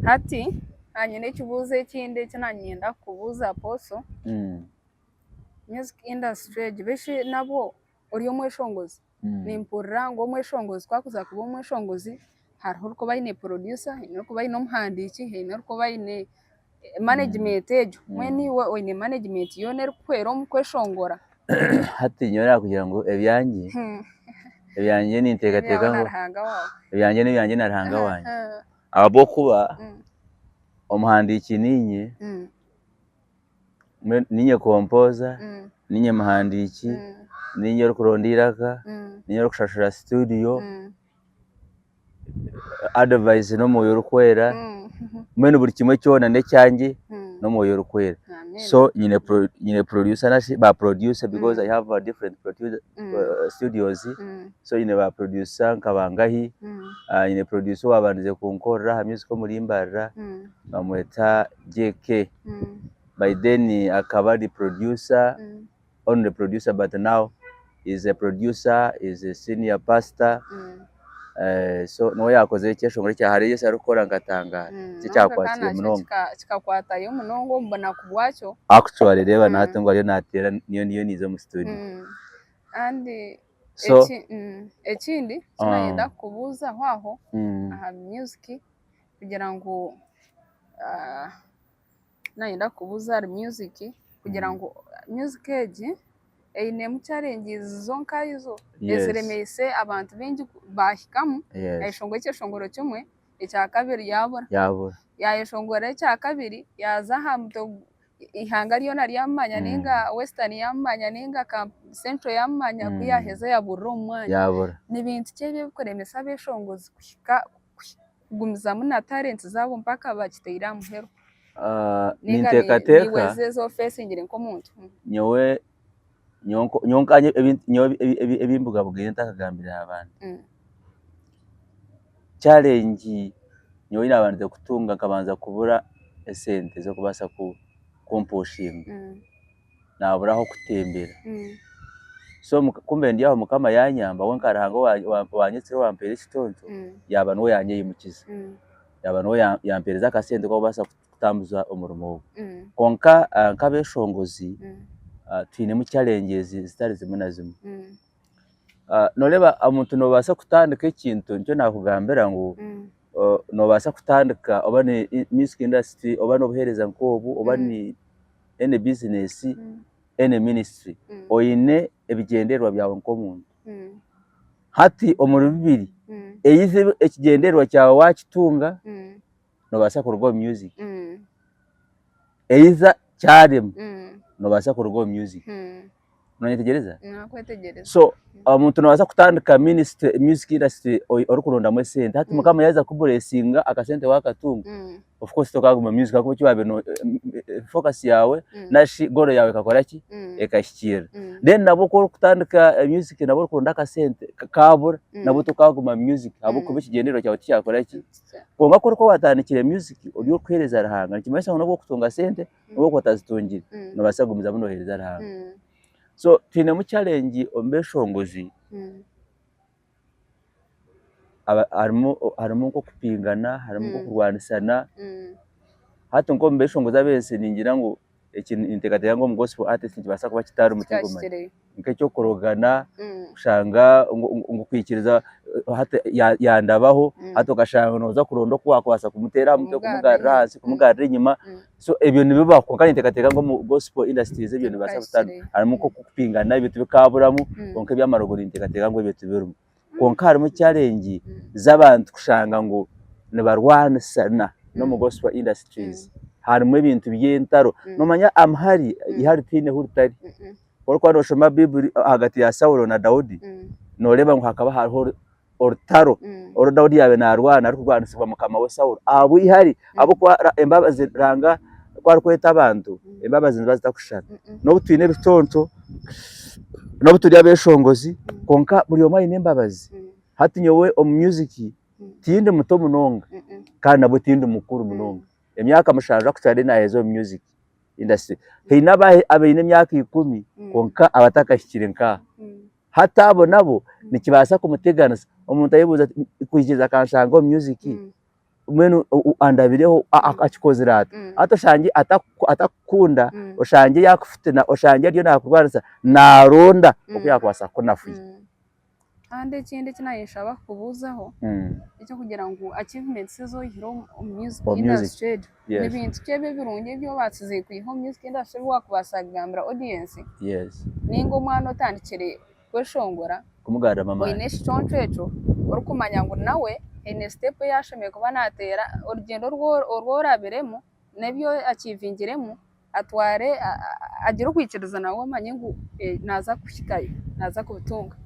Hati nyine ekibuuzo ekindi eki naanyenda kukubuuza Apostle. Music industry egi bishi nabwo ori omweshongozi? Nimpurira ngu omweshongozi ku arikuza kuba omweshongozi hariho orikuba aine producer, haine orikuba aine omuhandiiki, haine orikuba aine management egyo. Mbwenu iwe oine management yoona erikukuhwera omu kweshongora? Hati nyowe naakugira ngu ebyangye, ebyangye ninteekateeka Ebyawe na ngu Ruhanga waawe. ebyangye n'ebyangye na Ruhanga wangye ahabw'okuba omuhandiiki niinye. Niinye composer, niinye muhandiiki, niinye orikuronda eiraka, niinye orikushashura studio, advice n'omwoyo orikwera, mbwenu buri kimwe kyona n'ekyangye n'omwoyo orikwera. So nyine producer nari shi ba producer because I have different studios, so nyine ba producer nka bangahi, nyine producer owaabandize kunkorera aha music omuri Mbarara bamweta JK. By then akaba ari producer, only producer but now he's a producer, he's a senior pastor so niwe yakozire ekyeshongoro ekya hariyo eki arikukora nkatangaara nikyo kyakwatsire munonga. Kikakwatayo munonga omu bunaku bwakyo. Actually reeba na hati ngu ariyo nateera niyo ndiyo ninza omu studio. And So ekindi eki nayenda kukubuuzaho aho aha music kugira ngu Nayenda kukubuuza ahari music kugira ngu music egi einemu challenges zonka izo eziremeise abantu baingi bahikamu yayeshongora ekyeshongoro kimwe ekyakabiri yabura, yayeshongora ekyakabiri yaaza aha mutwe eihanga ryona ryamumanya ninga western yamumanya ninga central yamumanya ku yaheza yaburira omu mwanya. Ni bintu ki ebi ebikuremesa abeshongozi kuhika kugumizamu na talent zaabo mpaka bakiteire aha muheru. Ninga Ninteekateeka niiwe ezi ezi ofeesingire nk'omuntu. nyowe nyowe nkanye nyowe ebi mbugabugaine ntakagambire aha bantu. Challenge nyowe ei naabandize kutunga nkabanza kubura esente z'okubaasa kumpushinga. Naabura ah'okutembera. So ku mbaire ndi aho Mukama yanyamba we nka Ruhanga owanyetsire owampeire ekiconco, yaaba niwe yanyeyimukiza, yaaba niwe yampereza akasente k'okubaasa kutambuza omurimo ogu. Kwonka nk'abeshongozi twinemu challenges zitari zimwe na zimwe. Nooreeba omuntu noobaasa kutandika ekintu nikyo naakugambira ngu noobaasa kutandika oba ni music industry oba n'obuheereza nk'obu oba ni any business, any ministry, oine ebigyendererwa byawe nk'omuntu. Hati omuri bibiri, either ekigyendererwa kyawe waakitunga, noobaasa kuruga omu music, either kyarema, noobaasa kuruga omu music. Noyetegyereza? Nakwetegyereza. So omuntu nobaasa kutandika ministry music industry orikurondamu esente hati mukama yaaza kukuburesinga akasente wakatunga of course tokaguma omu music ahakuba eki wabiire no focus yaawe narishi goal yaawe ekakora ki? Ekahikiirira. Then nabwo ku orikutandika music nabwo orikuronda akasente kabura nabwo tokaguma omu music ahabw'okuba ekigyendererwa kyawe tikyakora ki? Kwonka ku orikuba watandikire music ori orikuheereza Ruhanga nikimanyisa ngu nobu orikutunga sente nobu okuba otazitungire nobaasa kugumizamu noheereza Ruhanga. So twinemu challenge omu beshongozi harimu nk'okupingana, harimu nk'okurwanisana, hati nk'omu beshongozi ab'ensi ningira ngu eki ninteekateeka ngu omu gospel artist nikibaasa kuba kitarimu tinkumanya. Nk'ekyokurogana kushanga ngu kwikiriza hati yandabaho hati okashanga nooza kuronda oku waakubaasa kumuteera aha mutwe kumugarura ahansi kumugarura enyima so ebyo nibibaho kwonka ninteekateeka ngu omu gospel industries ebyo nibibaasa kutarimu harimu nk'okupingana ebyo tibikaaburamu kwonka eby'amarogo ninteekateeka ngu ebyo tibirimu kwonka harimu challenge z'abantu kushanga ngu nibarwanisana n'omu gospel industries harimu ebintu by'entaro noomanya amahari ihari tihaine ahu ritari. Ku orikuba nooshoma Baiburi ahagati ya Saulo na Daudi, nooreeba ngu hakaba hariho orutaro oru Daudi yaabaire naarwana arikurwanisibwa mukama we Saulo ahabw'eihari ahabw'okuba embabazi Ruhanga ku arikweta abantu, embabazi niziba zitarikushushana. N'obu twine ebiconco, n'obu turi abeeshongozi, kwonka buri omwe aine embabazi. Hati nyowe omu music tindi muto munonga kandi nabwo tindi mukuru munonga. Emyaka mushanju actually naaheza omu music. industry haine abaine emyaka ikumi kwonka abatakahikire nkaha hati abo nabo nikibaasa kumuteganisa omuntu ayebuuza ati kwikiriza akanshanga omu music. Mbwenu andabireho akikozire ata? Hati oshangye atakukunda, oshangye yaakufitina, oshangye ariyo naakurwanisa, naaronda oku yaakubaasa kukunafuya. Kandi ekindi eki naayeshaba kukubuuzaho, n'eky'okugira ngu achievements ezi oihire omu music industry egyo, ni bintu ki ebi ebirungi ebi obaasize kwiha omu music industry ebi waakubaasa kugambira audience, nainga omwana otandikire kweshongora, Kumugaruramu amaani. Oine ekiconco ekyo orikumanya ngu nawe haine sitepu ei ashemereire kuba naateera, orugyendo oru orabiremu n'ebi achievingiremu atware agire okwikiriza nawe amanye ngu naaza kuhikayo, naaza kubitunga.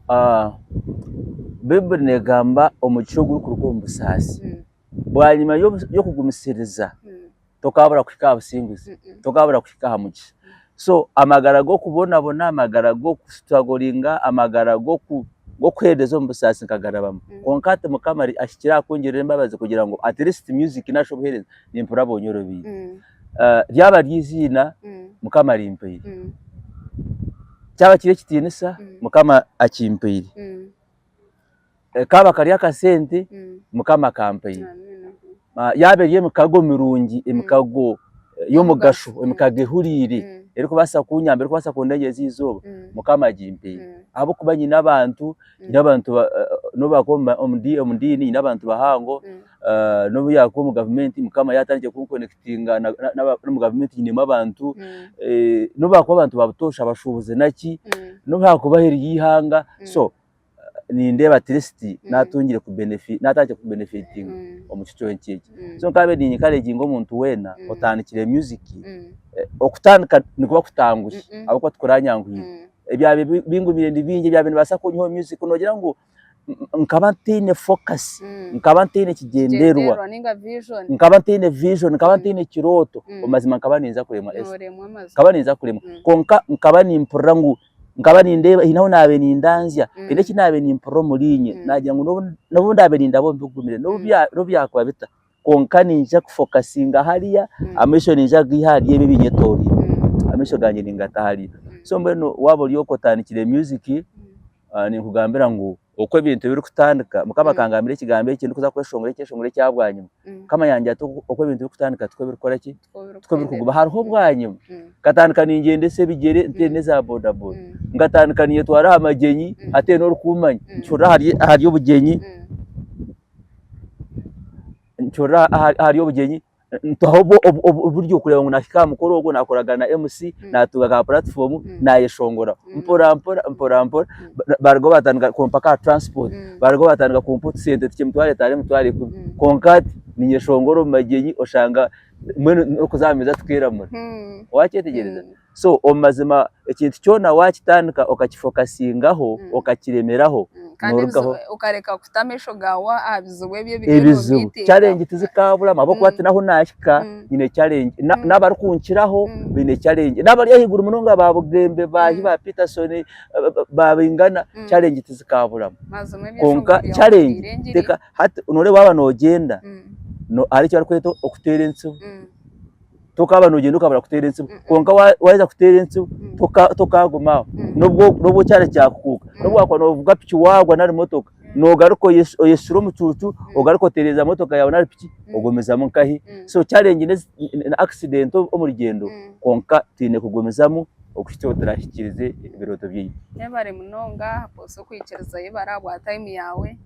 Baiburi neegamba omugisha ogurikuruga omu busaasi. Bwanyima y'okugumisiriza tokaabura kuhika aha businguzi, tokaabura kuhika aha mugisha. So amagara g'okubonabona, amagara g'okusituragoringa, amagara g'okuheereza omu busaasi nkagarabamu. Kwonka hati Mukama ahikire aha kungirira embabazi kugira ngu at least music nari shi obuheereza nimpurira bunyorobeire. Ryaba riri eiziina Mukama arimpaire, kyaba kiri ekitiinisa Mukama akimpaire. Kaaba kari akasente Mukama akampaire. Yaaba eri emikago mirungi, emikago y'omugasho, emikago ehuriire erikubaasa kunyamba, erikubaasa kundengyeza eizooba, Mukama agimpaire. Ahabw'okuba nyine abantu, nyine abantu n'obu baakuba omu diini nyine abantu bahango, n'obu yaakuba omu gavumenti Mukama yaatandikire kunkonekitinga n'omu gavumenti nyinemu abantu, n'obu baakuba abantu ba butoosha abashuubuzi naki, n'obu haakuba aheeru y'eihanga so nindeeba at least natungire ku benefi natandikire ku benefitinga omu kiconco eki. So nkabaire ninyenkareginga omuntu weena otandikire music, okutandika nikuba kutanguhi ahabw'okuba tikuranyanguhire. Ebyabaire bingumire ni bingi ebyabaire nibibaasa kunyiha omu music noogira ngu nkaba ntaine focus, nkaba ntaine kigyendererwa, nkaba ntaine vision, nkaba ntaine kirooto, omu mazima nkaba ninza kuremwa Esther, nkaba ninza kuremwa kwonka nkaba nimpurira ngu Nkaba nindeeba haine ahu naabaire nindanzya, haine eki naabaire nimpurira omuriinye, naagira ngu n'obu ndaabe nindaba omu bigumire, n'obu byakuba bita, kwonka niinyija kufokasinga hariya, amaisho niinyija kugaiha ahari ebi ebinyetoreire, amaisho gangye ningata hariya. So mbwenu waaba ori okwo otandikire music, ninkugambira ngu Oku ebintu birikutandika, Mukama akangambira ekigambo eki ndikuza kweshongora ekyeshongoro ekya bwanyima. Mukama yangira ati oku ebintu birikutandika tikwo birikukora ki? Tikwo birikuguma. Hariho obwanyima. Nkatandika ningyendesa ebigyere ntaine n'eza bodaboda. Nkatandika ninyetwara aha magyenyi hataine orikummanya. Ncurira ahari obugyenyi, ncurira ahari obugyenyi. Ntaho oburyo kureeba ngu nahika aha mukoro ogwo nakoragana na MC, natunga ka platform, nayeshongora mpora mpora mpora mpora barugaho batandika kumpa ka transport, barugaho batandika kumpa otusente tukye emitwaro etaano emitwaro ikumi, kwonka hati ninyeshongora omu magyenyi oshanga mbwenu n'okuza aha meeza tukeeramura, wakyetegyereza? So omu mazima ekintu kyona wakitandika okakifokasingaho okakiremeraho Kandi norugaho ebizibu okareka kuta amaisho gaawe aha bizibu ebi ebiriyo ebizibu noomiitinga. challenge tizikaburamu ahabw'okuba Mm. ti n'ahu naahika nyine challenge Na- n'abarikunkiraho baine challenge n'abari ahaiguru munonga ba Bugembe baahi ba Peterson ba Baingana challenge tizikaburamu Mazima kwonka ebyeshongoro byawe challenge bihuriire engiri. teka hati noreeba waaba noogyenda no hariho eki barikweta okuteera entsibo Tokaaba noogyenda okabura kuteera entsibo kwonka waaheza kuteera entsibo tokaaguma aho n'obu ekyara kyakukuuka n'obu waakuba noovuga piki waagwa nari motoka noogaruka oyesure omucuucu ogaruke otereeza motoka yaawe nari piki ogumizamu nkahi. So challenge na accident omu rugyendo kwonka twine kugumizamu okuhitsya obu turahikiirize ebirooto byaitu. Yebare munonga Apostle okwikiriza yebare ahabwa time yaawe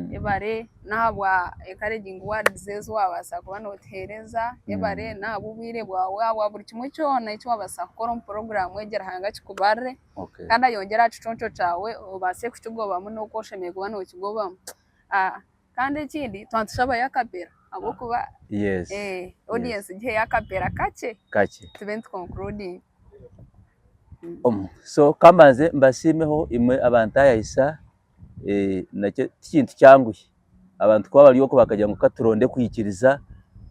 yebare. N'ahabwa encouraging words ezi waabaasa kuba nootuheereza, yebare n'ahabw'obwire bwawe, ahabwa buri kimwe kyona eki waabaasa kukora omu puroguraamu egi Ruhanga akikubarire kandi ayongyere aha kiconco kyawe obaase kukigobamu n'oku oshemereire kuba nookigobamu. Kandi ekindi twaba nitushabayo akapera ahabw'okuba audience giheyo akapera kakye tube nitu concludinga. So kambanze mbasiimeho imwe abantayayisa. Nakyo tikintu kyanguhi, abantu kuba bari okwo bakagira ngu katuronde kwikiriza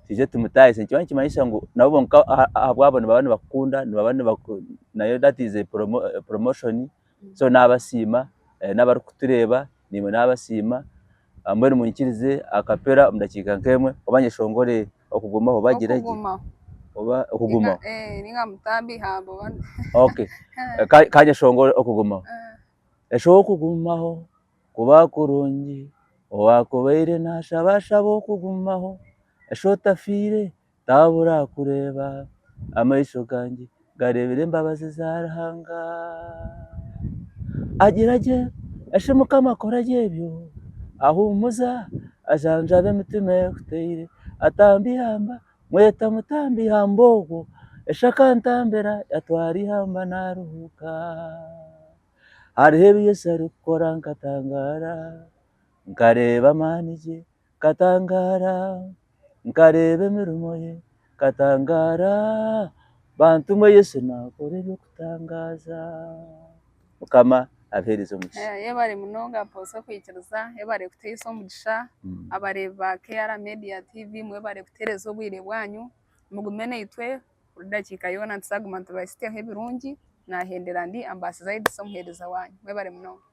twije tumutaahise nikiba nikimanyisa ngu nabo bonka ahabwabo nibaba nibakukunda nibaba nayo that is a promotion so nabasiima n'abarikutureeba naimwe nabasiima mbwenu munyikirize akapera omu dakiika nk'emwe oba nyeshongore okugumaho oba gire gye oba okugumaho okay kanyeshongore okugumaho. Eky'okugumaho kuba kurungi, owaakubaire naashabashaba okugumaho. Eshi otafiire tabura kureeba, amaisho gangye gareebire embabazi za Ruhanga. Agira gye, eshi Mukama akora gye ebyo, ahuumuza, ajanjaba emitima ehuteire, atamba eihamba, mweta mutamba eihamba ogwo, eshi akantambira yatwara eihamba naruhuuka. Hariho ebi Yesu arikukora nkatangaara, nkareeba amaani gye nkatangaara, nkareeba emirimo ye nkatangaara, bantu mwe Yesu naakora eby'okutangaaza. Mukama abaheereze omugisha. Yebare munonga Apostle okwikiriza, yebare kutuhaisa omugisha, abareebi ba KR Media TV mwebare kutuheereza obwire bwanyu, mugume naitwe buri dakiika yoona nituzaguma nitubahitsyaho ebirungi, nahendera ndi Ambassador Edith omuheereza wanyu. Mwebare munonga.